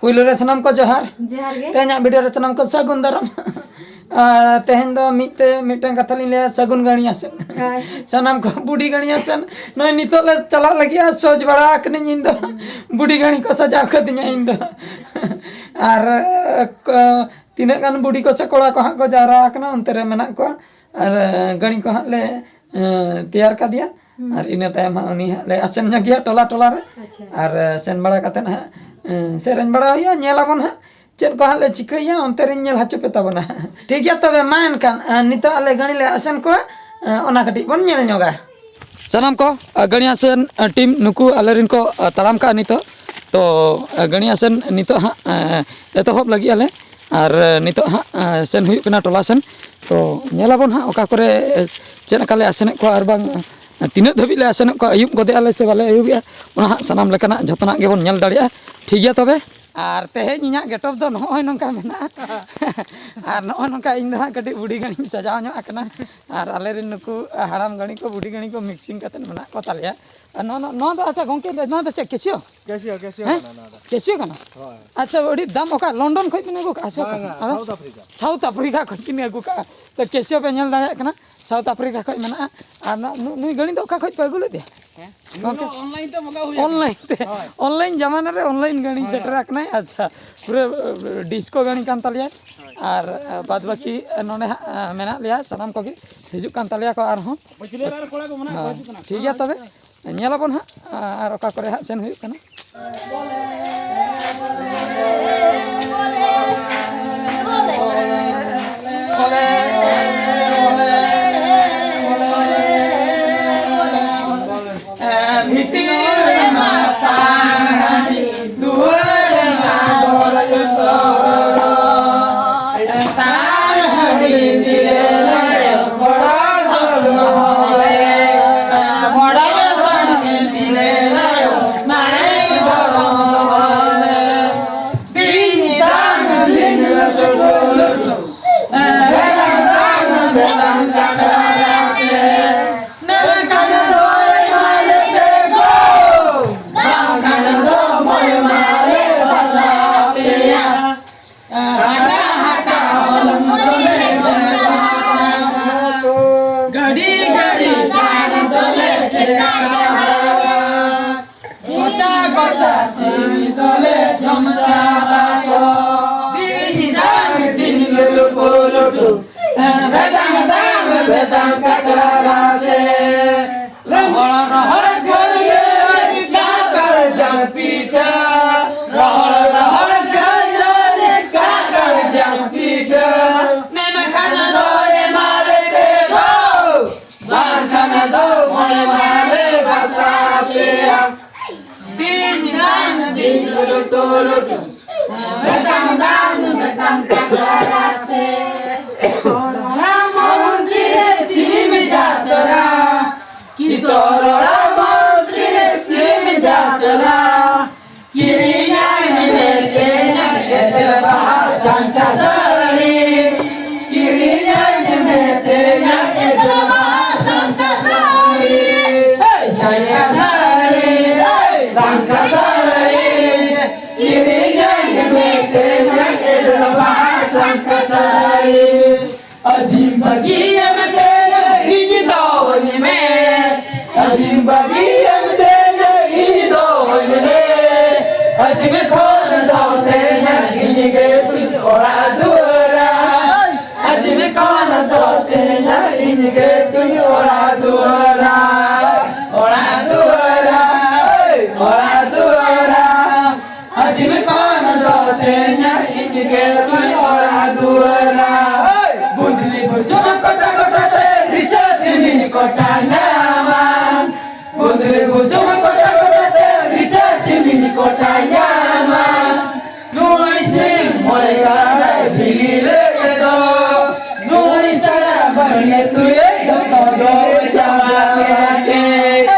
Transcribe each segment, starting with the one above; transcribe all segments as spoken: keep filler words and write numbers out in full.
ᱯᱩᱭᱞᱩ ᱨᱮ ᱥᱟᱱᱟᱢ ᱠᱚ ᱡᱚᱦᱟᱨ᱾ ᱡᱚᱦᱟᱨ ᱜᱮ᱾ ᱛᱮᱦᱮᱧᱟᱜ ᱵᱷᱤᱰᱤᱭᱳ ᱨᱮ ᱥᱟᱱᱟᱢ ᱠᱚ ᱥᱟᱹᱜᱩᱱ ᱫᱟᱨᱟᱢ᱾ ᱟᱨ ᱛᱮᱦᱮᱧ ᱫᱚ ᱢᱤᱫ ᱛᱮ ᱢᱤᱫᱴᱟᱝ ᱠᱟᱛᱷᱟ ᱞᱤᱧ ᱞᱟᱹᱭᱟ, ᱥᱟᱹᱜᱩᱱ ᱜᱟᱹᱲᱤᱭᱟ ᱥᱮᱱ᱾ ᱦᱳᱭ᱾ ᱥᱟᱱᱟᱢ ᱠᱚ ᱵᱩᱰᱷᱤ ᱜᱟᱹᱲᱤᱭᱟ ᱥᱮᱱ᱾ ᱱᱚᱜᱼᱚᱭ ᱱᱤᱛᱚᱜ ᱞᱮ ᱪᱟᱞᱟᱜ ᱞᱟᱹᱜᱤᱫᱼᱟ, ᱥᱚᱡᱽ ᱵᱟᱲᱟ ᱟᱠᱟᱱᱟᱹᱧ ᱤᱧ ᱫᱚ᱾ ᱵᱩᱰᱷᱤ ᱜᱟᱹᱲᱤ ᱠᱚ ᱥᱟᱡᱟᱣ ᱠᱟᱹᱫᱤᱧᱟ ᱤᱧ ᱫᱚ᱾ ᱟᱨ, ᱠᱚ, ᱛᱤᱱᱟᱹᱜ ᱜᱟᱱ ᱵᱩᱰᱷᱤ ᱠᱚ ᱥᱮ ᱠᱚᱲᱟ ᱠᱚ ᱦᱟᱸᱜ ᱠᱚ ᱡᱟᱣᱨᱟ ᱟᱠᱟᱱᱟ, ᱚᱱᱛᱮ ᱨᱮ ᱢᱮᱱᱟᱜ ᱠᱚᱣᱟ᱾ ᱟᱨ, ᱜᱟᱹᱲᱤ ᱠᱚ ᱦᱟᱸᱜ ᱞᱮ ᱮᱸ, ᱛᱮᱭᱟᱨ ᱠᱟᱫᱮᱭᱟ᱾ ᱦᱩᱸ᱾ ᱟᱨ ᱤᱱᱟᱹ ᱛᱟᱭᱚᱢ ᱦᱟᱸᱜ ᱩᱱᱤ ᱦᱟᱸᱜ ᱞᱮ ᱟᱥᱮᱱ ᱧᱚᱜᱮᱭᱟ ᱴᱚᱞᱟ ᱴᱚᱞᱟ ᱨᱮ᱾ ᱟᱪᱪᱷᱟ᱾ ᱟᱨ, ᱮ, ᱥᱮᱱ ᱵᱟᱲᱟ ᱠᱟᱛᱮᱫ ᱦᱟᱸᱜ, ᱮ, ᱥᱮᱨᱮᱧ ᱵᱟᱲᱟ ᱦᱩᱭᱩᱜᱼᱟ, ᱧᱮᱞ ᱟᱵᱚᱱ ᱦᱟᱸᱜ ᱪᱮᱫ ᱠᱚ ᱦᱟᱸᱜ ᱞᱮ ᱪᱤᱠᱟᱹᱭᱟ, ᱚᱱᱛᱮ ᱨᱤᱧ ᱧᱮᱞ ᱦᱚᱪᱚ ᱯᱮ ᱛᱟᱵᱚᱱᱟ᱾ ᱴᱷᱤᱠ ᱜᱮᱭᱟ, ᱛᱚᱵᱮ ᱢᱟ ᱮᱱᱠᱷᱟᱱ, ᱮ, ᱱᱤᱛᱚᱜ ᱟᱞᱮ ᱜᱟᱹᱲᱤ ᱞᱮ ᱟᱥᱮᱱ ᱠᱚᱣᱟ, ᱮ, ᱚᱱᱟ ᱠᱟᱹᱴᱤᱡ ᱵᱚᱱ ᱧᱮᱞ ᱧᱚᱜᱟ᱾ ᱥᱟᱱᱟᱢ ᱠᱚ, ᱮ, ᱜᱟᱹᱲᱤ ᱟᱥᱮᱱ, ᱮ, ᱴᱤᱢ ᱱᱩᱠᱩ ᱟᱞᱮ ᱨᱮᱱ ᱠᱚ, ᱮ, ᱛᱟᱲᱟᱢ ᱠᱟᱜᱼᱟ ᱱᱤᱛᱚᱜ᱾ ᱛᱚ, ᱮ, ᱜᱟᱹᱲᱤ ᱟᱥᱮᱱ ᱱᱤᱛᱚᱜ ᱦᱟᱸᱜ, ᱮ, ᱮᱛᱚᱦᱚᱵ ᱞᱟᱹᱜᱤᱫ ᱟᱞᱮ᱾ ᱟᱨ, ᱮ, ᱱᱤᱛᱚᱜ ᱦᱟᱸᱜ, ᱮ, ᱥᱮᱱ ᱦᱩᱭᱩᱜ ᱠᱟᱱᱟ ᱴᱚᱞᱟ ᱥᱮᱱ᱾ ᱛᱚ, ᱧᱮᱞ ᱟᱵᱚᱱ ᱦᱟᱸᱜ ᱚᱠᱟ ᱠᱚᱨᱮ, ᱮ, ᱪᱮᱫ ᱞᱮᱠᱟ ᱞᱮ ᱟᱥᱮᱱᱮᱫ ᱠᱚᱣᱟ ᱟᱨ ᱵᱟᱝ, ᱮ, ᱛᱤᱱᱟᱹᱜ ᱫᱷᱟᱹᱵᱤᱡ ᱞᱮ ᱟᱥᱮᱱᱮᱫ ᱠᱚᱣᱟ, ᱟᱹᱭᱩᱵ ᱜᱚᱫᱮᱜᱼᱟ ᱞᱮ ᱥᱮ ᱵᱟᱞᱮ ᱟᱹᱭᱩᱵᱮᱜᱼᱟ, ᱚᱱᱟ ᱦᱟᱸᱜ ᱥᱟᱱᱟᱢ ᱞᱮᱠᱟᱱᱟᱜ ᱡᱷᱚᱛᱚᱱᱟᱜ ᱜᱮᱵᱚᱱ ᱧᱮᱞ ᱫᱟᱲᱮᱭᱟᱜᱼᱟ᱾ ᱴᱷᱤᱠ ᱜᱮᱭᱟ ᱛᱚᱵᱮ᱾ ᱟᱨ ᱛᱮᱦᱮᱧ ᱤᱧᱟᱹᱜ ᱜᱮᱴᱚᱯ ᱫᱚ ᱱᱚᱜᱼᱚᱭ ᱱᱚᱝᱠᱟ ᱢᱮᱱᱟᱜᱼᱟ᱾ ᱟᱨ ᱱᱚᱜᱼᱚᱭ ᱱᱚᱝᱠᱟ ᱤᱧ ᱫᱚ ᱦᱟᱸᱜ ᱠᱟᱹᱴᱤᱡ ᱵᱩᱰᱷᱤ ᱜᱟᱹᱲᱤᱧ ᱥᱟᱡᱟᱣ ᱧᱚᱜ ᱟᱠᱟᱱᱟ᱾ ᱟᱨ ᱟᱞᱮ ᱨᱮᱱ ᱱᱩᱠᱩ ᱦᱟᱲᱟᱢ ᱜᱟᱹᱲᱤ ᱠᱚ, ᱵᱩᱰᱷᱤ ᱜᱟᱹᱲᱤ ᱠᱚ ᱢᱤᱠᱥᱤᱝ ᱠᱟᱛᱮᱫ ᱢᱮᱱᱟᱜ ᱠᱚ ᱛᱟᱞᱮᱭᱟ᱾ ᱟᱨ ᱱᱚᱣᱟ, ᱱᱚᱣᱟ ᱫᱚ, ᱟᱪᱪᱷᱟ ᱜᱚᱝᱠᱮ, ᱱᱚᱣᱟ ᱫᱚ ᱪᱮᱫ, ᱠᱮᱥᱤᱭᱳ? ᱠᱮᱥᱤᱭᱳ, ᱠᱮᱥᱤᱭᱳ ᱦᱮᱸ? ᱠᱟᱱᱟ ᱱᱚᱣᱟ ᱫᱚ᱾ ᱠᱮᱥᱤᱭᱳ ᱠᱟᱱᱟ? ᱦᱳᱭ᱾ ᱟᱪᱪᱷᱟ, ᱟᱹᱰᱤ ᱫᱟᱢ᱾ ᱚᱠᱟ ᱞᱚᱱᱰᱚᱱ ᱠᱷᱚᱡ ᱵᱤᱱ ᱟᱹᱜᱩ ᱠᱟᱜᱼᱟ ᱥᱮ ᱚᱠᱟ ᱵᱟᱝᱟ, ᱠᱷᱚᱱ? ᱟᱫᱚ ᱥᱟᱣᱩᱛᱷ ᱟᱯᱷᱨᱤᱠᱟ᱾ ᱥᱟᱣᱩᱛᱷ ᱟᱯᱷᱨᱤᱠᱟ ᱠᱷᱚᱡ ᱵᱤᱱ ᱟᱹᱜᱩ ᱠᱟᱜᱼᱟ᱾ ᱛᱚ, ᱠᱮᱥᱤᱭᱳ ᱯᱮ ᱧᱮᱞ ᱫᱟᱲᱮᱭᱟᱜ ᱠᱟᱱᱟ, ᱥᱟᱣᱩᱛᱷ ᱟᱯᱷᱨᱤᱠᱟ ᱠᱷᱚᱡ ᱢᱮᱱᱟᱜᱼᱟ᱾ ᱟᱨ ᱱᱚ-, ᱱᱩ-, ᱱᱩᱭ ᱜᱟᱹᱲᱤ ᱫᱚ ᱚᱠᱟ ᱠᱷᱚᱡ ᱯᱮ ᱟᱹᱜᱩ ᱞᱮᱫᱮᱭᱟ? ᱦᱮᱸ? ᱜᱚᱝᱠᱮ? ᱱᱩᱭ ᱫᱚ ᱚᱱᱞᱟᱭᱤᱱ ᱛᱮ ᱢᱟᱜᱟᱣ ᱦᱩᱭ ᱟᱠᱟᱱᱟ᱾ ᱚᱱᱞᱟᱭᱤᱱ ᱛᱮ? ᱦᱳᱭ᱾ ᱚᱱᱞᱟᱭᱤᱱ ᱡᱟᱢᱟᱱᱟ ᱨᱮ ᱚᱱᱞᱟᱭᱤᱱ ᱜᱟᱹᱲᱤ ᱦᱳᱭ, ᱥᱮᱴᱮᱨ ᱦᱳᱭ᱾ ᱟᱠᱟᱱᱟᱭ᱾ ᱟᱪᱪᱷᱟ, ᱯᱩᱨᱟᱹ, ᱟᱹ, ᱰᱤᱥᱠᱳ ᱜᱟᱹᱲᱤ ᱠᱟᱱ ᱛᱟᱞᱮᱭᱟ᱾ ᱦᱳᱭ᱾ ᱟᱨ, ᱟᱹ, ᱵᱟᱫ ᱵᱟᱹᱠᱤ, ᱟᱹ, ᱱᱚᱰᱮ ᱦᱟᱸᱜ, ᱟᱹ, ᱢᱮᱱᱟᱜ ᱞᱮᱭᱟ, ᱥᱟᱱᱟᱢ ᱠᱚᱜᱮ ᱦᱤᱡᱩᱜ ᱠᱟᱱ ᱛᱟᱞᱮᱭᱟ ᱠᱚ ᱟᱨᱦᱚᱸ᱾ ᱯᱟᱹᱪᱷᱞᱟᱹ ᱨᱮ ᱟᱨ ᱠᱚᱲᱟ ᱠᱚ ᱢᱮᱱᱟᱜ ᱠᱚᱣᱟ, ᱦᱮᱸ, ᱦᱤᱡᱩᱜ ᱠᱟᱱᱟ᱾ ᱴᱷᱤᱠ ᱜᱮᱭᱟ ᱛᱚᱵᱮ᱾ ᱧᱮᱞ ᱟᱵᱚᱱ ᱦᱟᱸᱜ, ᱟᱨ ᱚᱠᱟ ᱠᱚᱨᱮ ᱦᱟᱸᱜ ᱥᱮᱱ ᱦᱩᱭᱩᱜ ᱠᱟᱱᱟ᱾ ᱵᱷᱤᱛᱤᱨ ᱨᱮᱢᱟ ᱛᱟᱦᱮᱸ ᱫᱩᱣᱟᱹᱨ ᱨᱮᱢᱟ ᱜᱚᱲ ᱥᱚᱲᱚ᱾ ᱛᱟᱦᱮᱸ ᱫᱤᱞᱮ ᱵᱚᱲ ᱫᱷᱚᱨᱢᱚ ᱨᱮ, ᱵᱚᱲ ᱥᱟᱹᱲᱤ ᱫᱤᱞᱮ ᱱᱟᱲᱮ ᱫᱷᱚᱨᱢᱚ ᱨᱮ᱾ ᱪᱟᱥᱤ ᱫᱚᱞᱮ ᱡᱚᱢ ᱪᱟᱵᱟ ᱠᱚ᱾ ᱫᱤᱱ ᱫᱟᱝ ᱫᱤᱱ ᱞᱩᱞᱩ ᱯᱩᱞᱩᱴᱩ᱾ ᱵᱮᱫᱟᱝ ᱫᱟᱝ ᱵᱮᱫᱟᱝ ᱠᱟᱠᱲᱟ ᱨᱟᱥᱮ᱾ ᱨᱚᱦᱚᱲ ᱨᱚᱦᱚᱲ ᱠᱷᱟᱹᱡᱟᱹᱲᱤ ᱠᱟᱠᱲᱟ ᱡᱟᱝ ᱯᱤᱴᱷᱟᱹ᱾ ᱨᱚᱦᱚᱲ ᱨᱚᱦᱚᱲ ᱠᱷᱟᱹᱡᱟᱹᱲᱤ ᱠᱟᱠᱲᱟ ᱡᱟᱝ ᱯᱤᱴᱷᱟᱹ᱾ ᱢᱮᱱᱠᱷᱟᱱ ᱫᱚ ᱮᱢᱟᱞᱮ ᱯᱮ ᱫᱚ, ᱵᱟᱝᱠᱷᱟᱱ ᱫᱚ ᱢᱚᱬᱮ ᱢᱟᱦᱟ ᱞᱮ ᱵᱟᱥᱟ ᱟᱯᱮᱭᱟ᱾ ᱫᱤᱱ ᱫᱟᱝ ᱫᱤᱱ ᱞᱩᱞᱩ ᱴᱩᱞᱩ ᱴᱩ᱾ ᱵᱮᱛᱟᱝ ᱫᱟᱝ ᱵᱮᱛᱟᱝ ᱠᱟᱠᱲᱟ ᱨᱟᱥᱮ᱾ ᱠᱚᱨᱚᱲᱟ ᱢᱚᱱᱛᱨᱤ ᱥᱤᱢ ᱡᱟᱛᱨᱟ᱾ ᱪᱤᱛᱚᱨᱚᱲᱟ ᱢᱚᱱᱛᱨᱤ ᱥᱤᱢ ᱡᱟᱛᱨᱟ᱾ ᱠᱤᱨᱤᱧᱟᱭ ᱢᱮ ᱛᱮᱧᱟᱭ ᱮᱫᱮᱞ ᱵᱟᱦᱟ ᱥᱟᱝᱠᱟ ᱥᱟᱹᱲᱤ᱾ ᱠᱤᱨᱤᱧᱟᱭ ᱢᱮ ᱛᱮᱧᱟᱭ ᱮᱫᱮᱞ ᱵᱟᱦᱟ ᱥᱟᱝᱠᱟ ᱥᱟᱹᱲᱤ᱾ ᱥᱟᱝᱠᱟ ᱥᱟᱹᱲᱤ, ᱥᱟᱝᱠᱟ ᱥᱟᱹᱲᱤ᱾ ᱠᱤᱨᱤᱧᱟᱭ ᱢᱮ ᱛᱮᱧᱟᱭ ᱮᱫᱮᱞ ᱵᱟᱦᱟ ᱥᱟᱝᱠᱟ ᱥᱟᱹᱲᱤ᱾ ᱟᱹᱡᱤᱢ ᱵᱟᱹᱜᱤᱭᱟᱢ ᱛᱮᱧᱟ ᱤᱧ ᱫᱚᱦᱚᱧ ᱢᱮ᱾ ᱟᱹᱡᱤᱢ ᱵᱟᱹᱜᱤᱭᱟᱢ ᱛᱮᱧᱟ ᱤᱧ ᱫᱚᱦᱚᱧ ᱢᱮ᱾ ᱟᱹᱡᱤᱢ ᱠᱷᱚᱱ ᱫᱚ ᱛᱮᱧᱟ ᱤᱧ ᱜᱮ ᱛᱩᱧ ᱚᱲᱟᱜ ᱫᱩᱣᱟᱹᱨᱟ᱾ ᱟᱹᱡᱤᱢ ᱠᱷᱚᱱ ᱫᱚ ᱛᱮᱧᱟ ᱤᱧ ᱜᱮ ᱛᱩᱧ ᱚᱲᱟᱜ ᱫᱩᱣᱟᱹᱨᱟ᱾ ᱚᱲᱟᱜ ᱫᱩᱣᱟᱹᱨᱟ, ᱚᱲᱟᱜ ᱫᱩᱣᱟᱹᱨᱟ᱾ ᱟᱹᱡᱤᱢ ᱠᱷᱚᱱ ᱫᱚ ᱛᱮᱧᱟ ᱤᱧ ᱜᱮ ᱛᱩᱧ ᱚᱲᱟᱜ ᱫᱩᱣᱟᱹᱨᱟ᱾ ᱜᱩᱸᱫᱽᱞᱤ ᱵᱩᱥᱩᱵ ᱠᱚᱴᱟ ᱠᱚᱴᱟ ᱛᱮ ᱨᱤᱥᱟᱹ ᱥᱤᱢᱤᱧ ᱠᱚᱴᱟ ᱧᱟᱢᱟ᱾ ᱜᱩᱸᱫᱽᱞᱤ ᱵᱩᱥᱩᱵ ᱠᱚᱴᱟ ᱠᱚᱴᱟ ᱛᱮ ᱨᱤᱥᱟᱹ ᱥᱤᱢᱤᱧ ᱠᱚᱴᱟ ᱧᱟᱢᱟ᱾ ᱱᱩᱭ ᱥᱤᱢ ᱢᱚᱬᱮ ᱠᱟᱲᱟᱭ ᱵᱤᱞᱤ ᱞᱮᱫ ᱫᱚ, ᱱᱩᱭ ᱥᱟᱲᱟ ᱵᱟᱹᱲᱤᱭᱟᱹ ᱛᱩᱭᱩ ᱡᱚᱛᱚ ᱫᱚ ᱪᱟᱵᱟ ᱠᱮᱫ᱾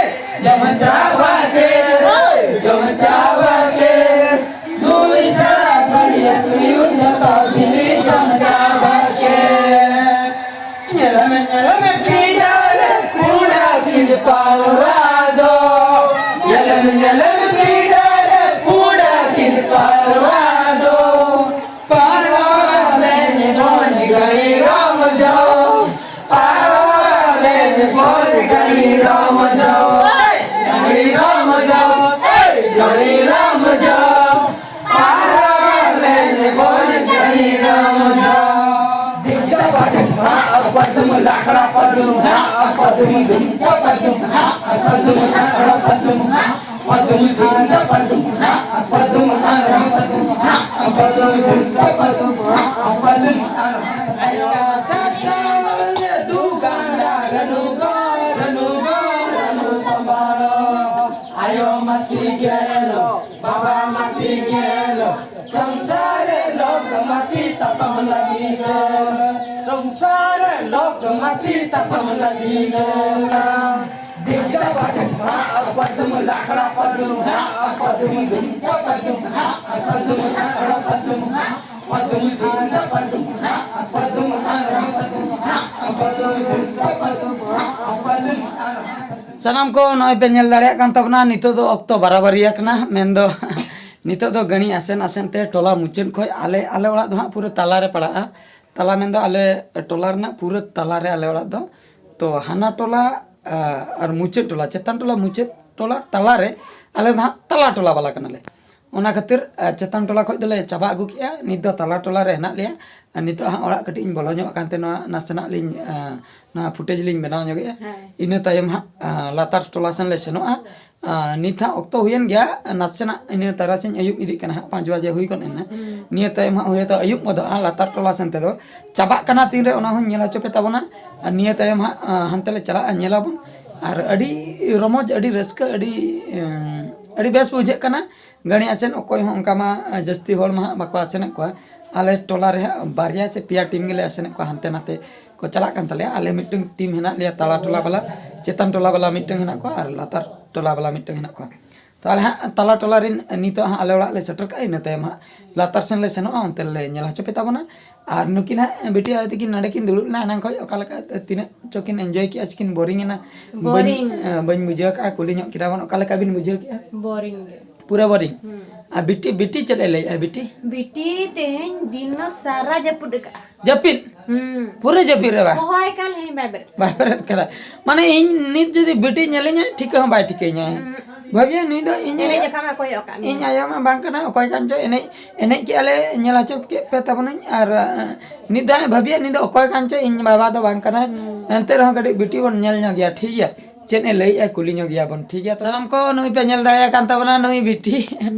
ᱡᱚᱢ ᱪᱟᱵᱟ ᱠᱮᱫ, ᱡᱚᱢ ᱪᱟᱵᱟ ᱠᱮᱫ᱾ ᱱᱩᱭ ᱥᱟᱲᱟ ᱵᱟᱹᱲᱤᱭᱟᱹ ᱛᱩᱭᱩ ᱡᱚᱛᱚ ᱵᱤᱞᱤ ᱡᱚᱢ ᱪᱟᱵᱟ ᱠᱮᱫ᱾ ᱧᱮᱞ ᱢᱮ, ᱧᱮᱞ ᱢᱮ, ᱯᱤᱸᱰᱟᱹ ᱨᱮ ᱯᱩᱸᱰ ᱟᱹᱠᱤᱞ ᱯᱟᱣᱨᱟ ᱫᱚ᱾ ᱧᱮᱞ ᱢᱮ, ᱧᱮᱞ ᱢᱮ, ᱯᱤᱸᱰᱟᱹ ᱨᱮ ᱯᱩᱸᱰ ᱟᱹᱠᱤᱞ ᱯᱟᱣᱨᱟ ᱫᱚ᱾ ᱯᱟᱣᱨᱟ ᱨᱮ ᱵᱚᱱ ᱜᱟᱹᱲᱤ ᱨᱚᱢ ᱡᱚ᱾ ᱯᱟᱣᱨᱟ ᱨᱮ ᱵᱚᱱ ᱜᱟᱹᱲᱤ ᱨᱚᱢ ᱡᱚ᱾ ᱜᱟᱹᱲᱤ ᱨᱚᱢ ᱡᱚ᱾ ᱜᱟᱹᱲᱤ ᱟᱭᱳ ᱢᱟᱹᱛᱤ ᱜᱮᱞᱚ, ᱵᱟᱵᱟ ᱢᱟᱹᱛᱤ ᱜᱮᱞᱚ, ᱥᱚᱝᱥᱟᱨ ᱨᱮ ᱞᱳᱠ ᱢᱟᱹᱛᱤ ᱛᱟᱯᱟᱢ ᱞᱟᱹᱜᱤᱫ᱾ ᱥᱚᱝᱥᱟᱨ ᱨᱮ ᱞᱳᱠ ᱢᱟᱹᱛᱤ ᱛᱟᱯᱟᱢ ᱞᱟᱹᱜᱤᱫ᱾ ᱫᱤᱱ ᱫᱚ ᱯᱟᱫᱩᱢ, ᱯᱟᱫᱩᱢ, ᱞᱟᱠᱲᱟ ᱯᱟᱫᱩᱢ, ᱯᱟᱫᱩᱢ, ᱫᱤᱱ ᱫᱚ ᱯᱟᱫᱩᱢ, ᱯᱟᱫᱩᱢ, ᱞᱟᱠᱲᱟ ᱯᱟᱫᱩᱢ, ᱯᱟᱫᱩᱢ, ᱫᱤᱱ ᱫᱚ ᱯᱟᱫᱩᱢ, ᱯᱟᱫᱩᱢ, ᱯᱟᱫᱩᱢ, ᱫᱤᱱ ᱫᱚ ᱯᱟᱫᱩᱢ, ᱯᱟᱫᱩᱢ᱾ ᱥᱟᱱᱟᱢ ᱠᱚ ᱱᱚᱜᱼᱚᱭ ᱯᱮ ᱧᱮᱞ ᱫᱟᱲᱮᱭᱟᱜ ᱠᱟᱱ ᱛᱟᱵᱚᱱᱟ, ᱱᱤᱛᱚᱜ ᱫᱚ ᱚᱠᱛᱚ ᱵᱟᱨᱟᱵᱟᱨᱤ ᱟᱠᱟᱱᱟ, ᱢᱮᱱᱫᱚ ᱱᱤᱛᱚᱜ ᱫᱚ ᱜᱟᱹᱲᱤ ᱟᱥᱮᱱ ᱟᱥᱮᱱ ᱛᱮ ᱴᱚᱞᱟ ᱢᱩᱪᱟᱹᱫ ᱠᱷᱚᱱ ᱟᱞᱮ, ᱟᱞᱮ ᱚᱲᱟᱜ ᱫᱚ ᱦᱟᱸᱜ ᱯᱩᱨᱟᱹ ᱛᱟᱞᱟᱨᱮ ᱯᱟᱲᱟᱜᱼᱟ᱾ ᱛᱟᱞᱟ ᱢᱮᱱᱫᱚ ᱟᱞᱮ ᱴᱚᱞᱟ ᱨᱮᱱᱟᱜ ᱯᱩᱨᱟᱹ ᱛᱟᱞᱟᱨᱮ ᱟᱞᱮ ᱚᱲᱟᱜ ᱫᱚ᱾ ᱛᱚ ᱦᱟᱱᱟ ᱴᱚᱞᱟ, ᱟ, ᱟᱨ ᱢᱩᱪᱟᱹᱫ ᱴᱚᱞᱟ, ᱪᱮᱛᱟᱱ ᱴᱚᱞᱟ ᱢᱩᱪᱟᱹᱫ ᱴᱚᱞᱟ ᱛᱟᱞᱟᱨᱮ ᱟᱞᱮ ᱫᱚ ᱦᱟᱸᱜ ᱛᱟᱞᱟ ᱴᱚᱞᱟ ᱵᱟᱞᱟ ᱠᱟᱱᱟᱞᱮ᱾ ᱚᱱᱟ ᱠᱷᱟᱹᱛᱤᱨ, ᱟ, ᱪᱮᱛᱟᱱ ᱴᱚᱞᱟ ᱠᱷᱚᱱ ᱫᱚᱞᱮ ᱪᱟᱵᱟ ᱟᱹᱜᱩ ᱠᱮᱜᱼᱟ, ᱱᱤᱛ ᱫᱚ ᱛᱟᱞᱟ ᱴᱚᱞᱟ ᱨᱮ ᱦᱮᱱᱟᱜ ᱞᱮᱭᱟ᱾ ᱟᱨ ᱱᱤᱛᱚᱜ ᱦᱟᱸᱜ ᱚᱲᱟᱜ ᱠᱟᱹᱴᱤᱡ ᱤᱧ ᱵᱚᱞᱚ ᱧᱚᱜ ᱟᱠᱟᱱ ᱛᱮ ᱱᱚᱣᱟ ᱱᱟᱥᱮᱱᱟᱜ ᱞᱤᱧ, ᱟ, ᱱᱚᱣᱟ footage ᱞᱤᱧ ᱵᱮᱱᱟᱣ ᱧᱚᱜᱮᱜᱼᱟ᱾ ᱦᱮᱸ᱾ ᱤᱱᱟᱹ ᱛᱟᱭᱚᱢ ᱦᱟᱸᱜ, ᱟ, ᱞᱟᱛᱟᱨ ᱴᱚᱞᱟ ᱥᱮᱱ ᱞᱮ ᱥᱮᱱᱚᱜᱼᱟ᱾ ᱟ, ᱱᱤᱛ ᱦᱟᱸᱜ ᱚᱠᱛᱚ ᱦᱩᱭᱮᱱ ᱜᱮᱭᱟ, ᱱᱟᱥᱮᱱᱟᱜ ᱤᱱᱟᱹ ᱛᱟᱨᱟᱥᱤᱧ ᱟᱹᱭᱩᱵ ᱤᱫᱤᱜ ᱠᱟᱱᱟ ᱦᱟᱸᱜ, ᱯᱟᱸᱪ ᱵᱟᱡᱮ ᱦᱩᱭ ᱜᱚᱫ ᱮᱱᱟ᱾ ᱦᱩᱸ᱾ ᱱᱤᱭᱟᱹ ᱛᱟᱭᱚᱢ ᱦᱟᱸᱜ ᱦᱩᱭᱛᱚ ᱟᱹᱭᱩᱵ ᱜᱚᱫᱚᱜᱼᱟ, ᱞᱟᱛᱟᱨ ᱴᱚᱞᱟ ᱥᱮᱱ ᱛᱮᱫᱚ ᱪᱟᱵᱟᱜ ᱠᱟᱱᱟ ᱛᱤᱱᱨᱮ, ᱚᱱᱟ ᱦᱚᱸᱧ ᱧᱮᱞ ᱦᱚᱪᱚ ᱯᱮ ᱛᱟᱵᱚᱱᱟ᱾ ᱟᱨ ᱱᱤᱭᱟᱹ ᱛᱟᱭᱚᱢ ᱦᱟᱸᱜ, ᱟ, ᱦᱟᱱᱛᱮ ᱞᱮ ᱪᱟᱞᱟᱜᱼᱟ, ᱧᱮᱞᱟᱵᱚᱱ᱾ ᱟᱨ ᱟᱹᱰᱤ ᱨᱚᱢᱚᱡᱽ, ᱟᱹᱰᱤ ᱨᱟᱹᱥᱠᱟᱹ, ᱟᱹᱰᱤ, ᱮᱸ, ᱟᱹᱰᱤ ᱵᱮᱥ ᱵᱩᱡᱷᱟᱹᱜ ᱠᱟᱱᱟ᱾ ᱜᱟᱹᱲᱤ ᱟᱥᱮᱱ ᱚᱠᱚᱭ ᱦᱚᱸ ᱚᱱᱠᱟ ᱢᱟ ᱡᱟᱹᱥᱛᱤ ᱦᱚᱲ ᱢᱟ ᱦᱟᱸᱜ ᱵᱟᱠᱚ ᱟᱥᱮᱱᱮᱫ ᱠᱚᱣᱟ᱾ ᱟᱞᱮ ᱴᱚᱞᱟ ᱨᱮ ᱦᱟᱸᱜ ᱵᱟᱨᱭᱟ ᱥᱮ ᱯᱮᱭᱟ team ᱜᱮᱞᱮ ᱟᱥᱮᱱᱮᱫ ᱠᱚᱣᱟ, ᱦᱟᱱᱛᱮ ᱱᱟᱛᱮ ᱠᱚ ᱪᱟᱞᱟᱜ ᱠᱟᱱ ᱛᱟᱞᱮᱭᱟ᱾ ᱟᱞᱮ ᱢᱤᱫᱴᱟᱝ team ᱦᱮᱱᱟᱜ ᱞᱮᱭᱟ, ᱛᱟᱞᱟ ᱴᱚᱞᱟ ᱵᱟᱞᱟ, ᱪᱮᱛᱟᱱ ᱴᱚᱞᱟ ᱵᱟᱞᱟ ᱢᱤᱫᱴᱟᱝ ᱦᱮᱱᱟᱜ ᱠᱚᱣᱟ ᱟᱨ ᱞᱟᱛᱟᱨ ᱴᱚᱞᱟ ᱵᱟᱞᱟ ᱢᱤᱫᱴᱟᱝ ᱦᱮᱱᱟᱜ ᱠᱚᱣᱟ᱾ ᱛᱚ ᱟᱞᱮ ᱦᱟᱸᱜ ᱛᱟᱞᱟ ᱴᱚᱞᱟ ᱨᱮᱱ ᱱᱤᱛᱚᱜ ᱦᱟᱸᱜ ᱟᱞᱮ ᱚᱲᱟᱜ ᱞᱮ ᱥᱮᱴᱮᱨ ᱠᱟᱜᱼᱟ, ᱤᱱᱟᱹ ᱛᱟᱭᱚᱢ ᱦᱟᱸᱜ ᱞᱟᱛᱟᱨ ᱥᱮᱱ ᱞᱮ ᱥᱮᱱᱚᱜᱼᱟ, ᱚᱱᱛᱮ ᱞᱮ ᱧᱮᱞ ᱦᱚᱪᱚ ᱯᱮ ᱛᱟᱵᱚᱱᱟ᱾ ᱟᱨ ᱱᱩᱠᱤᱱ ᱦᱟᱸᱜ ᱵᱤᱴᱤ ᱟᱭᱳ ᱛᱟᱹᱠᱤᱱ ᱱᱚᱰᱮ ᱠᱤᱱ ᱫᱩᱲᱩᱵ ᱞᱮᱱᱟ ᱮᱱᱟᱝ ᱠᱷᱚᱱ, ᱚᱠᱟ ᱞᱮᱠᱟ ᱛᱤᱱᱟᱹᱜ ᱪᱚ ᱠᱤᱱ enjoy ᱠᱮᱜᱼᱟ ᱥᱮ ᱠᱤᱱ boring ᱮᱱᱟ? ᱵᱟᱹᱧ, boring᱾ ᱮ, ᱵᱟᱹᱧ ᱵᱩᱡᱷᱟᱹᱣ ᱠᱟᱜᱼᱟ, ᱠᱩᱞᱤ ᱧᱚᱜ ᱠᱮᱫᱟ ᱵᱚᱱ, ᱚᱠᱟ ᱞᱮᱠᱟ ᱵᱤᱱ ᱵᱩᱡᱷᱟᱹᱣ ᱠᱮᱜᱼᱟ? Boring ᱜᱮ᱾ ᱯᱩᱨᱟᱹ boring? ᱦᱩᱸ᱾ ᱟᱨ ᱵᱤᱴᱤ, ᱵᱤᱴᱤ ᱪᱮᱫ ᱮ ᱞᱟᱹᱭᱮᱜᱼᱟ ᱵᱤᱴᱤ? ᱵᱤᱴᱤ ᱛᱮᱦᱮᱧ ᱫᱤᱱ ᱥᱟᱨᱟ ᱡᱟᱹᱯᱩᱫ ᱟᱠᱟᱜᱼᱟ᱾ ᱡᱟᱹᱯᱤᱫ? ᱦᱩᱸ᱾ ᱯᱩᱨᱟᱹ ᱡᱟᱹᱯᱤᱫ ᱨᱮ ᱵᱟ? ᱦᱚᱦᱚᱭ ᱠᱟᱱ ᱨᱮᱦᱚᱸ ᱵᱟᱭ ᱵᱮᱨᱮᱫ᱾ ᱵᱟᱭ ᱵᱮᱨᱮᱫ ᱠᱟᱱᱟ᱾ ᱢᱟᱱᱮ ᱤᱧ ᱱᱤᱛ ᱡᱩᱫᱤ ᱵᱤᱴᱤ ᱧᱮᱞᱤᱧᱟ, ᱴᱷᱤᱠᱟᱹ ᱦᱚᱸ ᱵᱟᱭ ᱴᱷᱤᱠᱟᱹᱧᱟ᱾ ᱦᱩᱸ᱾ ᱵᱷᱟᱹᱵᱤᱭᱟ ᱱᱩᱭ ᱫᱚ ᱤᱧ ᱮᱱᱮᱡ ᱟᱭᱳ, ᱡᱚᱠᱷᱟ ᱢᱟ ᱠᱚᱭᱚᱜ ᱠᱟᱜ ᱢᱮ᱾ ᱤᱧ ᱟᱭᱳ ᱢᱟ ᱵᱟᱝ ᱠᱟᱱᱟ, ᱚᱠᱚᱭ ᱠᱟᱱ ᱪᱚ ᱮᱱᱮᱡ, ᱮᱱᱮᱡ ᱠᱮᱜᱼᱟ ᱞᱮ, ᱧᱮᱞ ᱦᱚᱪᱚ ᱠᱮᱫ ᱯᱮ ᱛᱟᱵᱚᱱᱟᱹᱧ᱾ ᱟᱨ, ᱟᱸ, ᱱᱤᱛ ᱫᱚ ᱦᱟᱸᱜ ᱵᱷᱟᱹᱵᱤᱭᱟ ᱱᱩᱭ ᱫᱚ ᱚᱠᱚᱭ ᱠᱟᱱ ᱪᱚ, ᱤᱧ ᱵᱟᱵᱟ ᱫᱚ ᱵᱟᱝ ᱠᱟᱱᱟᱭ᱾ ᱦᱩᱸ᱾ ᱮᱱᱛᱮ ᱨᱮᱦᱚᱸ ᱠᱟᱹᱴᱤᱡ ᱵᱤᱴᱤ ᱵᱚᱱ ᱧᱮᱞ ᱧᱚᱜ ᱜᱮᱭᱟ, ᱴᱷᱤᱠ ᱜᱮᱭᱟ? ᱪᱮᱫ ᱮ ᱞᱟᱹᱭᱮᱜᱼᱟ, ᱠᱩᱞᱤ ᱧᱚᱜ ᱜᱮᱭᱟ ᱵᱚᱱ, ᱴᱷᱤᱠ ᱜᱮᱭᱟ? ᱥᱟᱱᱟᱢ ᱠᱚ ᱱᱩᱭ ᱯᱮ ᱧᱮᱞ ᱫᱟᱲᱮᱭᱟᱜ ᱠᱟᱱ ᱛᱟᱵᱚᱱᱟ, ᱱᱩᱭ ᱵᱤᱴᱤ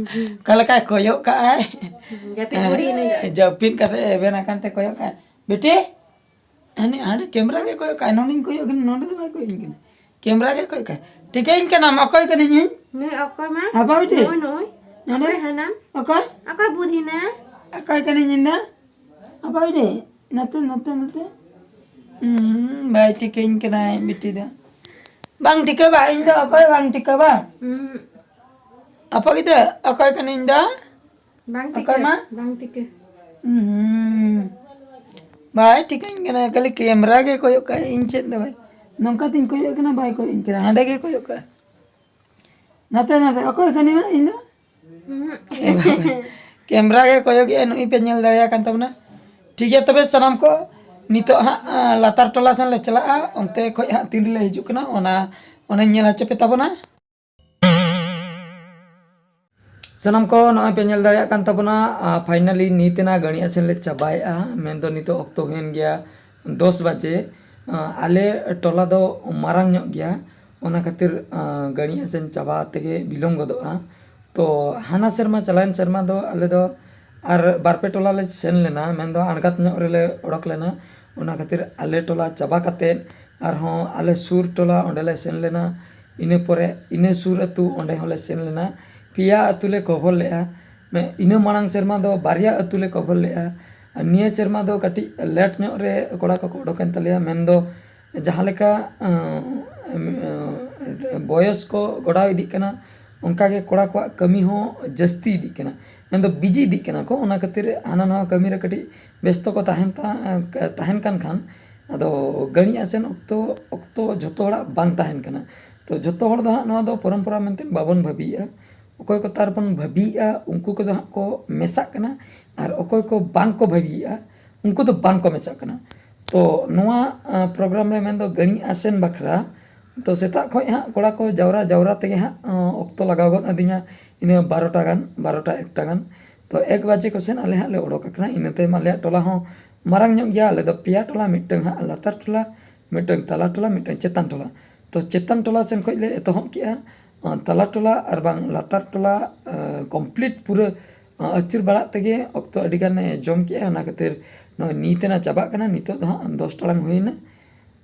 ᱚᱠᱟ ᱞᱮᱠᱟᱭ ᱠᱚᱭᱚᱜ ᱠᱟᱜᱼᱟᱭ᱾ ᱡᱟᱹᱯᱤᱫ ᱵᱩᱲᱦᱤ ᱱᱩᱭ ᱫᱚ᱾ ᱡᱟᱹᱯᱤᱫ ᱠᱟᱛᱮ ᱮᱵᱷᱮᱱ ᱟᱠᱟᱱ ᱛᱮ ᱠᱚᱭᱚᱜ ᱠᱟᱜᱼᱟᱭ᱾ ᱵᱤᱴᱤ, ᱦᱟᱹᱱᱤ ᱦᱟᱸᱰᱮ ᱠᱮᱢᱨᱟ ᱜᱮ ᱠᱚᱭᱚᱜ ᱠᱟᱜᱼᱟᱭ, ᱱᱚᱰᱮᱧ ᱠᱚᱭᱚᱜ ᱠᱟᱱᱟ, ᱱᱚᱰᱮ ᱫᱚ ᱵᱟᱭ ᱠᱚᱭᱚᱜ ᱠᱟᱱᱟ᱾ ᱠᱮᱢᱨᱟ ᱜᱮ ᱠᱚᱭᱚᱜ ᱠᱟᱜᱼᱟᱭ᱾ ᱴᱷᱤᱠᱟᱹᱧ ᱠᱟᱱᱟᱢ, ᱚᱠᱚᱭ ᱠᱟᱹᱱᱟᱹᱧ ᱤᱧ? ᱱᱩᱭ ᱚᱠᱚᱭ ᱢᱟ? ᱟᱯᱟ ᱵᱤᱴᱤ? ᱱᱩᱭ, ᱱᱩᱭ᱾ ᱱᱚᱰᱮ? ᱚᱠᱚᱭ ᱦᱟᱱᱟᱢ? ᱚᱠᱚᱭ? ᱚᱠᱚᱭ ᱵᱩᱫᱷᱤ ᱱᱟ? ᱚᱠᱚᱭ ᱠᱟᱹᱱᱟᱹᱧ ᱤᱧ ᱫᱚ? ᱟᱯᱟ ᱵᱤᱴᱤ, ᱱᱚᱛᱮ, ᱱᱚᱛᱮ, ᱱᱚᱛᱮ᱾ ᱦᱩᱸ, ᱵᱟᱭ ᱴᱷᱤᱠᱟᱹᱧ ᱠᱟᱱᱟᱭ ᱵᱤᱴᱤ ᱫᱚ᱾ ᱵᱟᱝ ᱴᱷᱤᱠᱟᱹ ᱵᱟ, ᱤᱧ ᱫᱚ ᱚᱠᱚᱭ ᱵᱟᱝ ᱴᱷᱤᱠᱟᱹ ᱵᱟ? ᱦᱩᱸ᱾ ᱟᱯᱟ ᱜᱤᱫᱟᱹ, ᱚᱠᱚᱭ ᱠᱟᱹᱱᱟᱹᱧ ᱤᱧ ᱫᱚ? ᱵᱟᱝ ᱚᱠᱚᱭ ᱴᱷᱤᱠᱟᱹ, ᱢᱟ? ᱵᱟᱝ ᱴᱷᱤᱠᱟᱹ᱾ ᱦᱩᱸ᱾ ᱵᱟᱭ ᱴᱷᱤᱠᱟᱹᱧ ᱠᱟᱱᱟ, ᱠᱷᱟᱹᱞᱤ ᱠᱮᱢᱨᱟ ᱜᱮ ᱠᱚᱭᱚᱜ ᱠᱟᱜᱼᱟᱭ, ᱤᱧ ᱪᱮᱫ ᱫᱚ ᱵᱟᱭ᱾ ᱱᱚᱝᱠᱟ ᱛᱤᱧ ᱠᱚᱭᱚᱜ ᱠᱟᱱᱟ, ᱵᱟᱭ ᱠᱚᱭᱚᱜ ᱤᱧ ᱠᱟᱱᱟ, ᱦᱟᱸᱰᱮ ᱜᱮ ᱠᱚᱭᱚᱜ ᱠᱟᱜᱼᱟᱭ᱾ ᱱᱟᱛᱮ, ᱱᱟᱛᱮ, ᱚᱠᱚᱭ ᱠᱟᱹᱱᱟᱹᱧ ᱢᱟ ᱤᱧ ᱫᱚ? ᱩᱸᱦᱩᱸ᱾ ᱠᱮᱢᱨᱟ ᱜᱮ ᱠᱚᱭᱚᱜᱮᱜᱼᱟ, ᱱᱩᱭ ᱯᱮ ᱧᱮᱞ ᱫᱟᱲᱮᱭᱟᱜ ᱠᱟᱱ ᱛᱟᱵᱚᱱᱟ᱾ ᱴᱷᱤᱠ ᱜᱮᱭᱟ, ᱛᱚᱵᱮ ᱥᱟᱱᱟᱢ ᱠᱚ ᱱᱤᱛᱚᱜ ᱦᱟᱸᱜ, ᱟᱸ, ᱞᱟᱛᱟᱨ ᱴᱚᱞᱟ ᱥᱮᱱ ᱞᱮ ᱪᱟᱞᱟᱜᱼᱟ, ᱚᱱᱛᱮ ᱠᱷᱚᱡ ᱦᱟᱸᱜ ᱛᱤᱨᱮᱞᱮ ᱦᱤᱡᱩᱜ ᱠᱟᱱᱟ, ᱚᱱᱟ, ᱚᱱᱟᱧ ᱧᱮᱞ ᱦᱚᱪᱚ ᱯᱮ ᱛᱟᱵᱚᱱᱟ᱾ ᱥᱟᱱᱟᱢ ᱠᱚ ᱱᱚᱜᱼᱚᱭ ᱯᱮ ᱧᱮᱞ ᱫᱟᱲᱮᱭᱟᱜ ᱠᱟᱱ ᱛᱟᱵᱚᱱᱟ, ᱟᱸ, finally ᱱᱤᱛ ᱮᱱᱟ ᱜᱟᱹᱲᱤ ᱟᱥᱮᱱ ᱞᱮ ᱪᱟᱵᱟᱭᱮᱜᱼᱟ, ᱢᱮᱱᱫᱚ ᱱᱤᱛᱚᱜ ᱚᱠᱛᱚ ᱦᱩᱭᱮᱱ ᱜᱮᱭᱟ ᱫᱚᱥ ᱵᱟᱡᱮ᱾ ᱟᱸ, ᱟᱞᱮ ᱴᱚᱞᱟ ᱫᱚ ᱢᱟᱨᱟᱝ ᱧᱚᱜ ᱜᱮᱭᱟ, ᱚᱱᱟ ᱠᱷᱟᱹᱛᱤᱨ, ᱟᱸ, ᱜᱟᱹᱲᱤ ᱟᱥᱮᱱ ᱪᱟᱵᱟ ᱛᱮᱜᱮ ᱵᱤᱞᱚᱢ ᱜᱚᱫᱚᱜᱼᱟ᱾ ᱛᱚ ᱦᱟᱱᱟ ᱥᱮᱨᱢᱟ, ᱪᱟᱞᱟᱣᱮᱱ ᱥᱮᱨᱢᱟ ᱫᱚ ᱟᱞᱮ ᱫᱚ ᱟᱨ ᱵᱟᱨ ᱯᱮ ᱴᱚᱞᱟ ᱞᱮ ᱥᱮᱱ ᱞᱮᱱᱟ, ᱢᱮᱱᱫᱚ ᱟᱬᱜᱟᱛ ᱧᱚᱜ ᱨᱮᱞᱮ ᱚᱰᱚᱠ ᱞᱮᱱᱟ᱾ ᱚᱱᱟ ᱠᱷᱟᱹᱛᱤᱨ ᱟᱞᱮ ᱴᱚᱞᱟ ᱪᱟᱵᱟ ᱠᱟᱛᱮᱫ ᱟᱨᱦᱚᱸ ᱟᱞᱮ ᱥᱩᱨ ᱴᱚᱞᱟ ᱚᱸᱰᱮ ᱞᱮ ᱥᱮᱱ ᱞᱮᱱᱟ᱾ ᱤᱱᱟᱹ ᱯᱚᱨᱮ ᱤᱱᱟᱹ ᱥᱩᱨ ᱟᱹᱛᱩ ᱚᱸᱰᱮ ᱦᱚᱸᱞᱮ ᱥᱮᱱ ᱞᱮᱱᱟ᱾ ᱯᱮᱭᱟ ᱟᱹᱛᱩ ᱞᱮ cover ᱞᱮᱜᱼᱟ᱾ ᱢᱮ-, ᱤᱱᱟᱹ ᱢᱟᱲᱟᱝ ᱥᱮᱨᱢᱟ ᱫᱚ ᱵᱟᱨᱭᱟ ᱟᱹᱛᱩ ᱞᱮ cover ᱞᱮᱜᱼᱟ᱾ ᱟᱨ ᱱᱤᱭᱟᱹ ᱥᱮᱨᱢᱟ ᱫᱚ ᱠᱟᱹᱴᱤᱡ late ᱧᱚᱜ ᱨᱮ ᱠᱚᱲᱟ ᱠᱚᱠᱚ ᱚᱰᱚᱠᱮᱱ ᱛᱟᱞᱮᱭᱟ, ᱢᱮᱱᱫᱚ ᱡᱟᱦᱟᱸ ᱞᱮᱠᱟ, ᱟᱸ, ᱟᱸ, ᱵᱚᱭᱚᱥ ᱠᱚ ᱜᱚᱲᱟᱣ ᱤᱫᱤᱜ ᱠᱟᱱᱟ, ᱚᱱᱠᱟ ᱜᱮ ᱠᱚᱲᱟ ᱠᱚᱣᱟᱜ ᱠᱟᱹᱢᱤ ᱦᱚᱸ ᱡᱟᱹᱥᱛᱤ ᱤᱫᱤᱜ ᱠᱟᱱᱟ, ᱢᱮᱱᱫᱚ busy ᱤᱫᱤᱜ ᱠᱟᱱᱟ ᱠᱚ᱾ ᱚᱱᱟ ᱠᱷᱟᱹᱛᱤᱨ ᱦᱟᱱᱟ ᱱᱟᱣᱟ ᱠᱟᱹᱢᱤ ᱨᱮ ᱠᱟᱹᱴᱤᱡ ᱵᱮᱥᱛᱚ ᱠᱚ ᱛᱟᱦᱮᱱ ᱛᱟ-, ᱛᱟᱦᱮᱱ ᱠᱟᱱ ᱠᱷᱟᱱ, ᱟᱫᱚ ᱜᱟᱹᱲᱤ ᱟᱥᱮᱱ ᱚᱠᱛᱚ, ᱚᱠᱛᱚ ᱡᱷᱚᱛᱚ ᱦᱚᱲᱟᱜ ᱵᱟᱝ ᱛᱟᱦᱮᱱ ᱠᱟᱱᱟ᱾ ᱛᱚ ᱡᱷᱚᱛᱚ ᱦᱚᱲ ᱫᱚ ᱦᱟᱸᱜ ᱱᱚᱣᱟ ᱫᱚ ᱯᱚᱨᱚᱢᱯᱚᱨᱟ ᱢᱮᱱᱛᱮ ᱵᱟᱵᱚᱱ ᱵᱷᱟᱹᱵᱤᱭᱮᱜᱼᱟ᱾ ᱚᱠᱚᱭ ᱠᱚ ᱛᱟᱨ ᱵᱚᱱ ᱵᱷᱟᱹᱵᱤᱭᱮᱜᱼᱟ, ᱩᱱᱠᱩ ᱠᱚᱫᱚ ᱦᱟᱸᱜ ᱠᱚ ᱢᱮᱥᱟᱜ ᱠᱟᱱᱟ, ᱟᱨ ᱚᱠᱚᱭ ᱠᱚ ᱵᱟᱝ ᱠᱚ ᱵᱷᱟᱹᱵᱤᱭᱮᱜᱼᱟ, ᱩᱱᱠᱩ ᱫᱚ ᱵᱟᱝ ᱠᱚ ᱢᱮᱥᱟᱜ ᱠᱟᱱᱟ᱾ ᱛᱚ ᱱᱚᱣᱟ, ᱟᱸ, program ᱨᱮ ᱢᱮᱱᱫᱚ ᱜᱟᱹᱲᱤ ᱟᱥᱮᱱ ᱵᱟᱠᱷᱨᱟ, ᱛᱚ ᱥᱮᱛᱟᱜ ᱠᱷᱚᱡ ᱦᱟᱸᱜ ᱠᱚᱲᱟ ᱠᱚ ᱡᱟᱣᱨᱟ ᱡᱟᱣᱨᱟ ᱛᱮᱜᱮ ᱦᱟᱸᱜ, ᱟᱸ, ᱚᱠᱛᱚ ᱞᱟᱜᱟᱣ ᱜᱚᱫ ᱟᱹᱫᱤᱧᱟ, ᱤᱱᱟᱹ ᱵᱟᱨᱚᱴᱟ ᱜᱟᱱ, ᱵᱟᱨᱚᱴᱟ ᱮᱠᱴᱟ ᱜᱟᱱ᱾ ᱛᱚ ᱮᱠ ᱵᱟᱡᱮ ᱠᱚ ᱥᱮᱱ ᱟᱞᱮ ᱦᱟᱸᱜ ᱞᱮ ᱚᱰᱚᱠ ᱟᱠᱟᱱᱟ᱾ ᱤᱱᱟᱹ ᱛᱟᱭᱚᱢ ᱟᱞᱮᱭᱟᱜ ᱴᱚᱞᱟ ᱦᱚᱸ ᱢᱟᱨᱟᱝ ᱧᱚᱜ ᱜᱮᱭᱟ, ᱟᱞᱮ ᱫᱚ ᱯᱮᱭᱟ ᱴᱚᱞᱟ, ᱢᱤᱫᱴᱟᱝ ᱦᱟᱸᱜ ᱞᱟᱛᱟᱨ ᱴᱚᱞᱟ, ᱢᱤᱫᱴᱟᱝ ᱛᱟᱞᱟ ᱴᱚᱞᱟ, ᱢᱤᱫᱴᱟᱝ ᱪᱮᱛᱟᱱ ᱴᱚᱞᱟ᱾ ᱛᱚ ᱪᱮᱛᱟᱱ ᱴᱚᱞᱟ ᱥᱮᱱ ᱠᱷᱚᱱ ᱞᱮ ᱮᱛᱚᱦᱚᱵ ᱠᱮᱜᱼᱟ᱾ ᱟᱸ, ᱛᱟᱞᱟ ᱴᱚᱞᱟ ᱟᱨ ᱵᱟᱝ ᱞᱟᱛᱟᱨ ᱴᱚᱞᱟ, ᱟᱸ, complete ᱯᱩᱨᱟᱹ, ᱟᱸ, ᱟᱹᱪᱩᱨ ᱵᱟᱲᱟᱜ ᱛᱮᱜᱮ ᱚᱠᱛᱚ ᱟᱹᱰᱤ ᱜᱟᱱᱮ ᱡᱚᱢ ᱠᱮᱜᱼᱟ᱾ ᱚᱱᱟ ᱠᱷᱟᱹᱛᱤᱨ ᱱᱚᱜᱼᱚᱭ ᱱᱤᱛ ᱮᱱᱟ ᱪᱟᱵᱟᱜ ᱠᱟᱱᱟ᱾ ᱱᱤᱛᱚᱜ ᱫᱚ ᱦᱟᱸᱜ ᱫᱚᱥ ᱴᱟᱲᱟᱝ ᱦᱩᱭᱮᱱᱟ᱾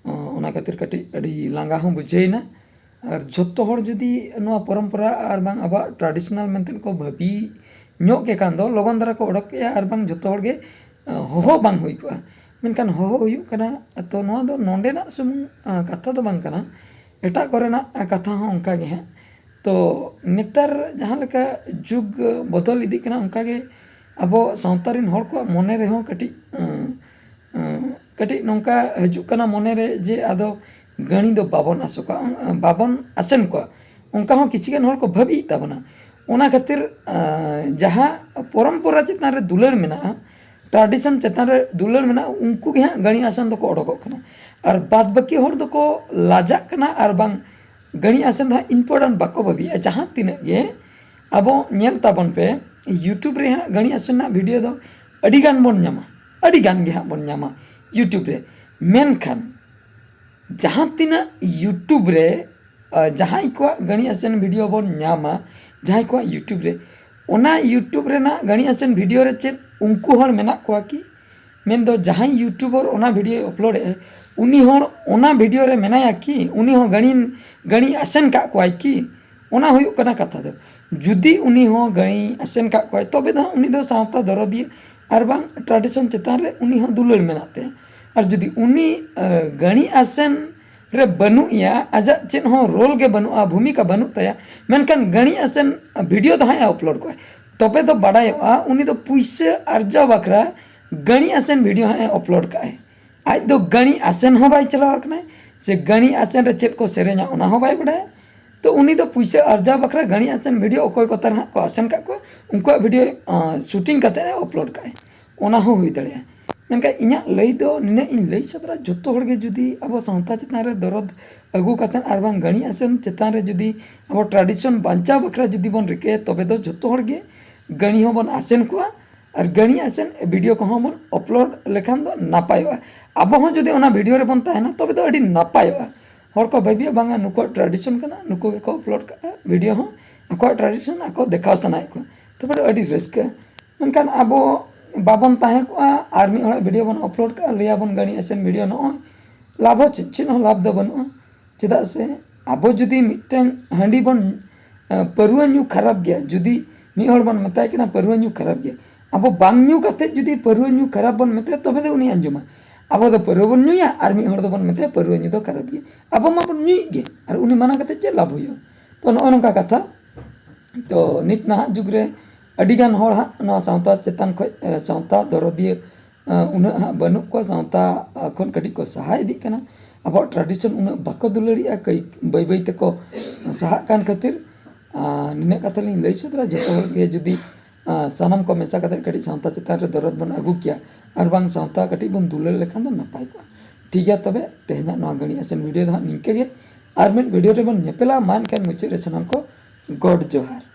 ᱟᱸ, ᱚᱱᱟ ᱠᱷᱟᱹᱛᱤᱨ ᱠᱟᱹᱴᱤᱡ ᱟᱹᱰᱤ ᱞᱟᱸᱜᱟ ᱦᱚᱸ ᱵᱩᱡᱷᱟᱹᱣᱮᱱᱟ᱾ ᱟᱨ ᱡᱷᱚᱛᱚ ᱦᱚᱲ ᱡᱩᱫᱤ ᱱᱚᱣᱟ ᱯᱚᱨᱚᱢᱯᱚᱨᱟ ᱟᱨ ᱵᱟᱝ ᱟᱵᱚᱣᱟᱜ traditional ᱢᱮᱱᱛᱮ ᱠᱚ ᱵᱷᱟᱹᱵᱤ ᱧᱚᱜ ᱠᱮ ᱠᱷᱟᱱ ᱫᱚ ᱞᱚᱜᱚᱱ ᱫᱷᱟᱨᱟ ᱠᱚ ᱚᱰᱚᱠ ᱠᱮᱜᱼᱟ ᱟᱨ ᱵᱟᱝ ᱡᱷᱚᱛᱚ ᱦᱚᱲ ᱜᱮ, ᱟᱸ, ᱦᱚᱦᱚ ᱵᱟᱝ ᱦᱩᱭ ᱠᱚᱜᱼᱟ᱾ ᱢᱮᱱᱠᱷᱟᱱ ᱦᱚᱦᱚ ᱦᱩᱭᱩᱜ ᱠᱟᱱᱟ᱾ ᱛᱚ ᱱᱚᱣᱟ ᱫᱚ ᱱᱚᱰᱮᱱᱟᱜ ᱥᱩᱢᱩᱝ, ᱟᱸ, ᱠᱟᱛᱷᱟ ᱫᱚ ᱵᱟᱝ ᱠᱟᱱᱟ, ᱮᱴᱟᱜ ᱠᱚᱨᱮᱱᱟᱜ, ᱟᱸ, ᱠᱟᱛᱷᱟ ᱦᱚᱸ ᱚᱱᱠᱟ ᱜᱮ ᱦᱟᱸᱜ᱾ ᱛᱚ ᱱᱮᱛᱟᱨ ᱡᱟᱦᱟᱸ ᱞᱮᱠᱟ ᱡᱩᱜᱽ ᱵᱚᱫᱚᱞ ᱤᱫᱤᱜ ᱠᱟᱱᱟ, ᱚᱱᱠᱟ ᱜᱮ ᱟᱵᱚ ᱥᱟᱶᱛᱟ ᱨᱮᱱ ᱦᱚᱲ ᱠᱚᱣᱟᱜ ᱢᱚᱱᱮ ᱨᱮᱦᱚᱸ ᱠᱟᱹᱴᱤᱡ, ᱟᱸ, ᱟᱸ, ᱠᱟᱹᱴᱤᱡ ᱱᱚᱝᱠᱟ ᱦᱤᱡᱩᱜ ᱠᱟᱱᱟ ᱢᱚᱱᱮ ᱨᱮ ᱡᱮ ᱟᱫᱚ ᱜᱟᱹᱲᱤ ᱫᱚ ᱵᱟᱵᱚᱱ ᱟᱥᱚᱜᱼᱟ, ᱵᱟᱵᱚᱱ ᱟᱥᱮᱱ ᱠᱚᱣᱟ, ᱚᱱᱠᱟ ᱦᱚᱸ ᱠᱤᱪᱷᱩ ᱜᱟᱱ ᱦᱚᱲ ᱠᱚ ᱵᱷᱟᱹᱵᱤᱭᱮᱫ ᱛᱟᱵᱚᱱᱟ᱾ ᱚᱱᱟ ᱠᱷᱟᱹᱛᱤᱨ, ᱟᱸ, ᱡᱟᱦᱟᱸ ᱯᱚᱨᱚᱢᱯᱚᱨᱟ ᱪᱮᱛᱟᱱ ᱨᱮ ᱫᱩᱞᱟᱹᱲ ᱢᱮᱱᱟᱜᱼᱟ, tradition ᱪᱮᱛᱟᱱ ᱨᱮ ᱫᱩᱞᱟᱹᱲ ᱢᱮᱱᱟᱜᱼᱟ, ᱩᱱᱠᱩ ᱜᱮ ᱦᱟᱸᱜ ᱜᱟᱹᱲᱤ ᱟᱥᱮᱱ ᱫᱚᱠᱚ ᱚᱰᱚᱠᱚᱜ ᱠᱟᱱᱟ᱾ ᱟᱨ ᱵᱟᱫ ᱵᱟᱹᱠᱤ ᱦᱚᱲ ᱫᱚᱠᱚ ᱞᱟᱡᱟᱜ ᱠᱟᱱᱟ ᱟᱨ ᱵᱟᱝ ᱜᱟᱹᱲᱤ ᱟᱥᱮᱱ ᱫᱚ ᱦᱟᱸᱜ important ᱵᱟᱠᱚ ᱵᱷᱟᱹᱵᱤᱭᱮᱫᱼᱟ᱾ ᱡᱟᱦᱟᱸ ᱛᱤᱱᱟᱹᱜ ᱜᱮ ᱟᱵᱚ ᱧᱮᱞ ᱛᱟᱵᱚᱱ ᱯᱮ, YouTube ᱨᱮ ᱦᱟᱸᱜ ᱜᱟᱹᱲᱤ ᱟᱥᱮᱱ ᱨᱮᱱᱟᱜ video ᱫᱚ ᱟᱹᱰᱤ ᱜᱟᱱ ᱵᱚᱱ ᱧᱟᱢᱟ, ᱟᱹᱰᱤ ᱜᱟᱱ ᱜᱮ ᱦᱟᱸᱜ ᱵᱚᱱ ᱧᱟᱢᱟ YouTube ᱨᱮ᱾ ᱢᱮᱱᱠᱷᱟᱱ ᱡᱟᱦᱟᱸ ᱛᱤᱱᱟᱹᱜ YouTube ᱨᱮ, ᱟᱸ, ᱡᱟᱦᱟᱸᱭ ᱠᱚᱣᱟᱜ ᱜᱟᱹᱲᱤ ᱟᱥᱮᱱ video ᱵᱚᱱ ᱧᱟᱢᱟ, ᱡᱟᱦᱟᱸᱭ ᱠᱚᱣᱟᱜ YouTube ᱨᱮ, ᱚᱱᱟ YouTube ᱨᱮᱱᱟᱜ ᱜᱟᱹᱲᱤ ᱟᱥᱮᱱ video ᱨᱮ ᱪᱮᱫ ᱩᱱᱠᱩ ᱦᱚᱲ ᱢᱮᱱᱟᱜ ᱠᱚᱣᱟ ᱠᱤ? ᱢᱮᱱᱫᱚ ᱡᱟᱦᱟᱸᱭ YouTuber ᱚᱱᱟ videoᱭ uploadᱮᱫᱼᱟ, ᱩᱱᱤ ᱦᱚᱲ ᱚᱱᱟ video ᱨᱮ ᱢᱮᱱᱟᱭᱟ ᱠᱤ? ᱩᱱᱤ ᱦᱚᱸ ᱜᱟᱹᱲᱤ, ᱜᱟᱹᱲᱤ ᱟᱥᱮᱱ ᱠᱟᱜ ᱠᱚᱣᱟᱭ ᱠᱤ? ᱚᱱᱟ ᱦᱩᱭᱩᱜ ᱠᱟᱱᱟ ᱠᱟᱛᱷᱟ ᱫᱚ᱾ ᱡᱩᱫᱤ ᱩᱱᱤ ᱦᱚᱸ ᱜᱟᱹᱲᱤ ᱟᱥᱮᱱ ᱠᱟᱜ ᱠᱚᱣᱟᱭ, ᱛᱚᱵᱮ ᱫᱚ ᱦᱟᱸᱜ ᱩᱱᱤ ᱫᱚ ᱥᱟᱶᱛᱟ ᱫᱚᱨᱚᱫᱤᱭᱟᱹ ᱟᱨ ᱵᱟᱝ tradition ᱪᱮᱛᱟᱱ ᱨᱮ ᱩᱱᱤ ᱦᱚᱸ ᱫᱩᱞᱟᱹᱲ ᱢᱮᱱᱟᱜ ᱛᱟᱭᱟ᱾ ᱟᱨ ᱡᱩᱫᱤ ᱩᱱᱤ, ᱟᱸ, ᱜᱟᱹᱲᱤ ᱟᱥᱮᱱ ᱨᱮ ᱵᱟᱹᱱᱩᱜ ᱮᱭᱟ, ᱟᱡᱟᱜ ᱪᱮᱫ ᱦᱚᱸ role ᱜᱮ ᱵᱟᱹᱱᱩᱜᱼᱟ, ᱵᱷᱩᱢᱤᱠᱟ ᱵᱟᱹᱱᱩᱜ ᱛᱟᱭᱟ, ᱢᱮᱱᱠᱷᱟᱱ ᱜᱟᱹᱲᱤ ᱟᱥᱮᱱ video ᱫᱚ ᱦᱟᱸᱜ ᱮ upload ᱠᱚᱜᱼᱟᱭ, ᱛᱚᱵᱮ ᱫᱚ ᱵᱟᱰᱟᱭᱚᱜᱼᱟ ᱩᱱᱤ ᱫᱚ ᱯᱩᱭᱥᱟᱹ ᱟᱨᱡᱟᱣ ᱵᱟᱠᱷᱨᱟ ᱜᱟᱹᱲᱤ ᱟᱥᱮᱱ video ᱦᱟᱸᱜ ᱮ upload ᱠᱟᱜᱼᱟᱭ᱾ ᱟᱡ ᱫᱚ ᱜᱟᱹᱲᱤ ᱟᱥᱮᱱ ᱦᱚᱸ ᱵᱟᱭ ᱪᱟᱞᱟᱣ ᱟᱠᱟᱱᱟᱭ, ᱥᱮ ᱜᱟᱹᱲᱤ ᱟᱥᱮᱱ ᱨᱮ ᱪᱮᱫ ᱠᱚ ᱥᱮᱨᱮᱧᱟ ᱚᱱᱟ ᱦᱚᱸ ᱵᱟᱭ ᱵᱟᱰᱟᱭᱟ᱾ ᱛᱚ ᱩᱱᱤ ᱫᱚ ᱯᱩᱭᱥᱟᱹ ᱟᱨᱡᱟᱣ ᱵᱟᱠᱷᱨᱟ ᱜᱟᱹᱲᱤ ᱟᱥᱮᱱ video ᱚᱠᱚᱭ ᱠᱚ ᱛᱟᱨ ᱦᱟᱸᱜ ᱠᱚ ᱟᱥᱮᱱ ᱠᱟᱜ ᱠᱚᱣᱟ, ᱩᱱᱠᱩᱣᱟᱜ video, ᱟᱸ, shooting ᱠᱟᱛᱮ ᱮ upload ᱠᱟᱜᱼᱟᱭ, ᱚᱱᱟ ᱦᱚᱸ ᱦᱩᱭ ᱫᱟᱲᱮᱭᱟᱜᱼᱟ᱾ ᱢᱮᱱᱠᱷᱟᱱ ᱤᱧᱟᱹᱜ ᱞᱟᱹᱭ ᱫᱚ ᱱᱤᱱᱟᱹᱜ ᱤᱧ ᱞᱟᱹᱭ ᱥᱚᱫᱚᱨᱟ, ᱡᱚᱛᱚ ᱦᱚᱲ ᱜᱮ ᱡᱩᱫᱤ ᱟᱵᱚ ᱥᱟᱶᱛᱟ ᱪᱮᱛᱟᱱ ᱨᱮ ᱫᱚᱨᱚᱫ ᱟᱹᱜᱩ ᱠᱟᱛᱮ ᱟᱨ ᱵᱟᱝ ᱜᱟᱹᱲᱤ ᱟᱥᱮᱱ ᱪᱮᱛᱟᱱ ᱨᱮ ᱡᱩᱫᱤ ᱟᱵᱚ tradition ᱵᱟᱧᱪᱟᱣ ᱵᱟᱠᱷᱨᱟ ᱡᱩᱫᱤ ᱵᱚᱱ ᱨᱤᱠᱟᱹᱭᱟ, ᱛᱚᱵᱮ ᱫᱚ ᱡᱚᱛᱚ ᱦᱚᱲ ᱜᱮ ᱜᱟᱹᱲᱤ ᱦᱚᱸᱵᱚᱱ ᱟᱥᱮᱱ ᱠᱚᱣᱟ ᱟᱨ ᱜᱟᱹᱲᱤ ᱟᱥᱮᱱ video ᱠᱚᱦᱚᱸ ᱵᱚᱱ upload ᱞᱮᱠᱷᱟᱱ ᱫᱚ ᱱᱟᱯᱟᱭᱚᱜᱼᱟ᱾ ᱟᱵᱚ ᱦᱚᱸ ᱡᱩᱫᱤ ᱚᱱᱟ video ᱨᱮᱵᱚᱱ ᱛᱟᱦᱮᱱᱟ, ᱛᱚᱵᱮ ᱫᱚ ᱟᱹᱰᱤ ᱱᱟᱯᱟᱭᱚᱜᱼᱟ᱾ ᱦᱚᱲ ᱠᱚ ᱵᱷᱟᱹᱵᱤᱭᱟ, ᱵᱟᱝᱟ, ᱱᱩᱠᱩᱣᱟᱜ tradition ᱠᱟᱱᱟ, ᱱᱩᱠᱩ ᱜᱮᱠᱚ upload ᱠᱟᱜᱼᱟ video ᱦᱚᱸ, ᱟᱠᱚᱣᱟᱜ tradition ᱟᱠᱚ ᱫᱮᱠᱷᱟᱣ ᱥᱟᱱᱟᱭᱮᱫ ᱠᱚᱣᱟ᱾ ᱛᱚᱵᱮ ᱫᱚ ᱟᱹᱰᱤ ᱨᱟᱹᱥᱠᱟᱹ᱾ ᱢᱮᱱᱠᱷᱟᱱ ᱟᱵᱚ ᱵᱟᱵᱚᱱ ᱛᱟᱦᱮᱸ ᱠᱚᱜᱼᱟ, ᱟᱨ ᱢᱤᱫ ᱦᱚᱲᱟᱜ video ᱵᱚᱱ upload ᱠᱟᱜᱼᱟ, ᱞᱟᱹᱭᱟᱵᱚᱱ ᱜᱟᱹᱲᱤ ᱟᱥᱮᱱ video, ᱱᱚᱜᱼᱚᱭ ᱞᱟᱵᱷ ᱦᱚᱸ ᱪᱮᱫ? ᱪᱮᱫ ᱦᱚᱸ ᱞᱟᱵᱷ ᱫᱚ ᱵᱟᱹᱱᱩᱜᱼᱟ᱾ ᱪᱮᱫᱟᱜ ᱥᱮ ᱟᱵᱚ ᱡᱩᱫᱤ ᱢᱤᱫᱴᱟᱝ ᱦᱟᱺᱰᱤ ᱵᱚᱱ, ᱟᱸ, ᱯᱟᱹᱨᱣᱟᱹ ᱧᱩ ᱠᱷᱟᱨᱟᱯ ᱜᱮᱭᱟ, ᱡᱩᱫᱤ ᱢᱤᱫ ᱦᱚᱲ ᱵᱚᱱ ᱢᱮᱛᱟᱭ ᱠᱟᱱᱟ ᱯᱟᱹᱨᱣᱟᱹ ᱧᱩ ᱠᱷᱟᱨᱟᱯ ᱜᱮᱭᱟ, ᱟᱵᱚ ᱵᱟᱝ ᱧᱩ ᱠᱟᱛᱮ ᱡᱩᱫᱤ ᱯᱟᱹᱨᱣᱟᱹ ᱧᱩ ᱠᱷᱟᱨᱟᱯ ᱵᱚᱱ ᱢᱮᱛᱟᱭᱟ, ᱛᱚᱵᱮ ᱫᱚ ᱩᱱᱤ ᱟᱸᱡᱚᱢᱟ᱾ ᱟᱵᱚ ᱫᱚ ᱯᱟᱹᱨᱣᱟᱹ ᱵᱚᱱ ᱧᱩᱭᱟ ᱟᱨ ᱢᱤᱫ ᱦᱚᱲ ᱫᱚᱵᱚᱱ ᱢᱮᱛᱟᱭᱟ ᱯᱟᱹᱨᱣᱟᱹ ᱧᱩ ᱫᱚ ᱠᱷᱟᱨᱟᱯ ᱜᱮᱭᱟ, ᱟᱵᱚ ᱢᱟᱵᱚᱱ ᱧᱩᱭᱮᱫ ᱜᱮ, ᱟᱨ ᱩᱱᱤ ᱢᱟᱱᱟ ᱠᱟᱛᱮ ᱪᱮᱫ ᱞᱟᱵᱷ ᱦᱩᱭᱩᱜᱼᱟ? ᱛᱚ ᱱᱚᱜᱼᱚ ᱱᱚᱝᱠᱟ ᱠᱟᱛᱷᱟ᱾ ᱛᱚ ᱱᱤᱛ ᱱᱟᱦᱟᱜ ᱡᱩᱜᱽ ᱨᱮ ᱟᱹᱰᱤᱜᱟᱱ ᱦᱚᱲ ᱦᱟᱸᱜ ᱱᱚᱣᱟ ᱥᱟᱶᱛᱟ ᱪᱮᱛᱟᱱ ᱠᱷᱚᱡ, ᱮ, ᱥᱟᱶᱛᱟ ᱫᱚᱨᱚᱫᱤᱭᱟᱹ, ᱮ, ᱩᱱᱟᱹᱜ ᱦᱟᱸᱜ ᱵᱟᱹᱱᱩᱜ ᱠᱚᱣᱟ, ᱥᱟᱶᱛᱟ, ᱮ, ᱠᱷᱚᱱ ᱠᱟᱹᱴᱤᱡ ᱠᱚ ᱥᱟᱦᱟ ᱤᱫᱤᱜ ᱠᱟᱱᱟ᱾ ᱟᱵᱚᱣᱟᱜ tradition ᱩᱱᱟᱹᱜ ᱵᱟᱠᱚ ᱫᱩᱞᱟᱹᱲᱤᱜᱼᱟ, ᱠᱟᱹᱡ ᱵᱟᱹᱭ ᱵᱟᱹᱭ ᱛᱮᱠᱚ ᱥᱟᱦᱟᱜ ᱠᱟᱱ ᱠᱷᱟᱹᱛᱤᱨ, ᱟ, ᱱᱤᱱᱟᱹᱜ ᱠᱟᱛᱷᱟ ᱞᱤᱧ ᱞᱟᱹᱭ ᱥᱚᱫᱚᱨᱟ, ᱡᱚᱛᱚ ᱦᱚᱲ ᱜᱮ ᱡᱩᱫᱤ, ᱟ, ᱥᱟᱱᱟᱢ ᱠᱚ ᱢᱮᱥᱟ ᱠᱟᱛᱮ ᱠᱟᱹᱴᱤᱡ ᱥᱟᱶᱛᱟ ᱪᱮᱛᱟᱱ ᱨᱮ ᱫᱚᱨᱚᱫ ᱵᱚᱱ ᱟᱹᱜᱩ ᱠᱮᱭᱟ, ᱟᱨ ᱵᱟᱝ ᱥᱟᱶᱛᱟ ᱠᱟᱹᱴᱤᱡ ᱵᱚᱱ ᱫᱩᱞᱟᱹᱲ ᱞᱮᱠᱷᱟᱱ ᱫᱚ ᱱᱟᱯᱟᱭ ᱠᱚᱜᱼᱟ᱾ ᱴᱷᱤᱠ ᱜᱮᱭᱟ, ᱛᱚᱵᱮ ᱛᱮᱦᱮᱧᱟᱜ ᱱᱚᱣᱟ ᱜᱟᱹᱲᱤ ᱟᱥᱮᱱ video ᱫᱚ ᱦᱟᱸᱜ ᱱᱤᱝᱠᱟᱹ ᱜᱮ᱾ ᱟᱨ ᱢᱤᱫ video ᱨᱮᱵᱚᱱ ᱧᱮᱯᱮᱞᱟ᱾ ᱢᱟ ᱮᱱᱠᱷᱟᱱ ᱢᱩᱪᱟᱹᱫ ᱨᱮ ᱥᱟᱱᱟᱢ ᱠᱚ ᱜᱚᱰ ᱡᱚᱦᱟᱨ᱾